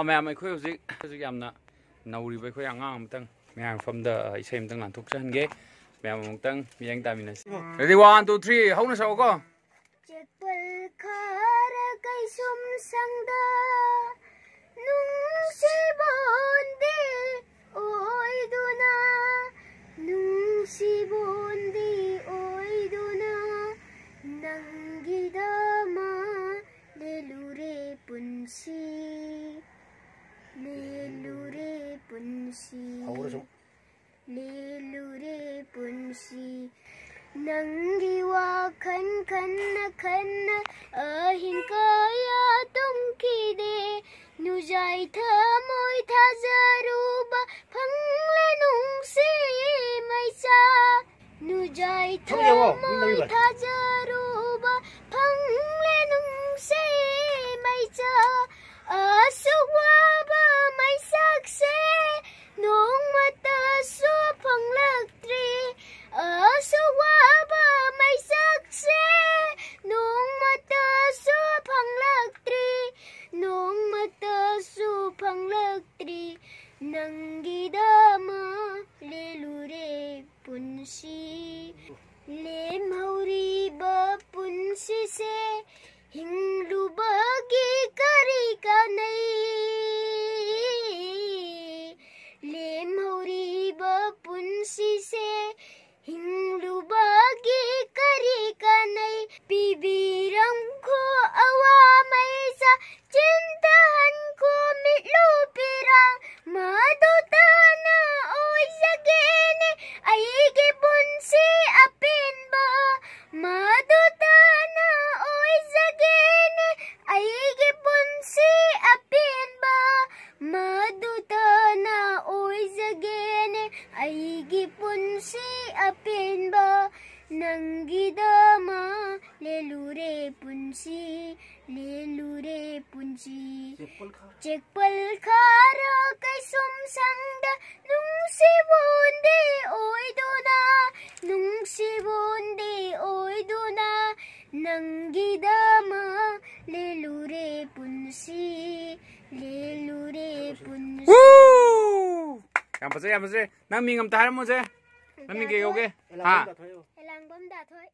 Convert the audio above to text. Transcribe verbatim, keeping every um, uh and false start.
ꯃꯌꯥꯝ, ꯑꯩꯈꯣꯏ ꯍꯧꯖꯤꯛ ꯍꯧꯖꯤꯛ ꯌꯥꯝꯅ ꯅꯧꯔꯤꯕ ꯑꯩꯈꯣꯏ ꯑꯉꯥꯡ ꯑꯃꯇꯪ ꯃꯌꯥꯝ ꯃꯐꯝꯗ ꯏꯁꯩ ꯑꯃꯇꯪ ꯂꯥꯟꯊꯣꯛꯆꯍꯟꯒꯦ꯫ ꯃꯌꯥꯝ ꯑꯃꯨꯛꯇꯪ ꯃꯤꯠꯌꯦꯡ ꯇꯥꯃꯤꯟꯅꯁꯤ꯫ Ready, one, two, three, ꯍꯧꯅ ꯁꯛꯑꯣꯀꯣ꯫ ꯆꯦꯛꯄꯜ ꯈꯔ ꯀꯩꯁꯨꯝ ꯁꯪꯗ ꯅꯨꯡꯁꯤꯕꯣꯟꯗꯤ ꯑꯣꯏꯗꯨꯅ, ꯅꯨꯡꯁꯤꯕꯣꯟꯗꯤ ꯑꯣꯏꯗꯨꯅ, ꯅꯪꯒꯤꯗꯃꯛ ꯂꯦꯜꯂꯨꯔꯦ ꯄꯨꯟꯁꯤ, ꯂꯦꯜꯂꯨꯔꯦ ꯄꯨꯟꯁꯤ꯫ ꯍꯧꯔꯁꯨ꯫ ꯂꯦꯜꯂꯨꯔꯦ ꯄꯨꯟꯁꯤ꯫ ꯅꯪꯒꯤ ꯋꯥꯈꯜ ꯈꯟꯅ ꯈꯟꯅ ꯑꯍꯤꯡ ꯀꯌꯥ ꯇꯨꯝꯈꯤꯗꯦ꯫ ꯅꯨꯖꯥꯏ ꯊꯃꯣꯏ ꯊꯥꯖꯔꯨꯕ ꯐꯪꯂꯦ ꯅꯨꯡꯁꯤ ꯃꯩꯁꯥ꯫ ꯅꯨꯖꯥꯏ ꯊꯃꯣꯏ ꯊꯥꯖꯔꯨꯕ ꯐꯪꯂꯦ ꯅꯨꯡꯁꯤ ꯃꯩꯁꯥ꯫ ꯑꯁꯨꯛ ꯋꯥꯕ ꯃꯩꯁꯛꯁꯦ ꯅꯣꯡꯃꯇꯁꯨ ꯐꯪꯂꯛꯇ꯭ꯔꯤ꯫ ꯑꯁꯨꯛ ꯋꯥꯕ ꯃꯩꯁꯛꯁꯦ ꯅꯣꯡꯃꯇꯁꯨ ꯐꯪꯂꯛꯇ꯭ꯔꯤ, ꯅꯣꯡꯃꯇꯁꯨ ꯐꯪꯂꯛꯇ꯭ꯔꯤ꯫ ꯅꯪꯒꯤꯗꯃꯛ ꯂꯦꯜꯂꯨꯔꯦ ꯄꯨꯟꯁꯤ꯫ ꯂꯦꯝꯍꯧꯔꯤꯕ ꯄꯨꯟꯁꯤꯁꯦ ꯍꯤꯡꯂꯨꯕꯒꯤ ꯀꯔꯤ ꯀꯥꯟꯅꯩ? ꯂꯦꯝꯍꯧꯔꯤꯕ ꯄꯨꯟꯁꯤꯁꯦ ꯍꯤꯡꯂꯨꯕꯒꯤ ꯀꯔꯤ ꯀꯥꯟꯅꯩ? ꯄꯤꯕꯤꯔꯝꯈꯣ ꯑꯋꯥ ꯃꯩꯁꯥ, ꯆꯤꯟꯊꯍꯟꯈꯣ ꯃꯤꯠꯂꯨ ꯄꯤꯔꯥꯡ꯫ ꯃꯗꯨꯇꯅ ꯑꯣꯏꯖꯒꯦꯅꯦ ꯑꯩꯒꯤ ꯄꯨꯟꯁꯤ ꯑꯄꯦꯟꯕ꯫ ꯃꯗꯨꯇꯅ ꯑꯣꯏꯖꯒꯦꯅꯦ ꯑꯩꯒꯤ ꯄꯨꯟꯁꯤ ꯑꯄꯦꯟꯕ꯫ ꯃꯗꯨꯇꯅ ꯑꯣꯏꯖꯒꯦꯅꯦ ꯑꯩꯒꯤ ꯄꯨꯟꯁꯤ ꯑꯄꯦꯟꯕ꯫ ꯅꯪꯒꯤꯗꯃꯛ ꯂꯦꯜꯂꯨꯔꯦ ꯄꯨꯟꯁꯤ, ꯂꯦꯜꯂꯨꯔꯦ ꯄꯨꯟꯁꯤ꯫ ꯆꯦꯛꯄꯜ ꯈꯔ ꯀꯩꯁꯨꯝ ꯁꯪꯗ ꯅꯨꯡꯁꯤꯕꯣꯟꯗꯤ ꯑꯣꯏꯗꯨꯅ, ꯅꯨꯡꯁꯤꯕꯣꯟꯗꯤ ꯑꯣꯏꯗꯨꯅ, ꯅꯪꯒꯤꯗꯃꯛ ꯂꯦꯜꯂꯨꯔꯦ ꯄꯨꯟꯁꯤ, ꯂꯦꯜꯂꯨꯔꯦ ꯄꯨꯟꯅ꯫ Woo! ꯌꯥꯝ ꯐꯖꯩ, ꯌꯥꯝ ꯐꯖꯩ. ꯅꯪ ꯃꯤꯡ ꯑꯝꯇ ꯍꯥꯏꯔꯝꯃꯣꯁꯦ. ꯅꯪ ꯃꯤꯡ ꯀꯩ ꯀꯧꯒꯦ? ꯍꯥ? ꯑꯦꯂꯥꯡꯕꯝ ꯗꯥꯊꯣꯏ꯫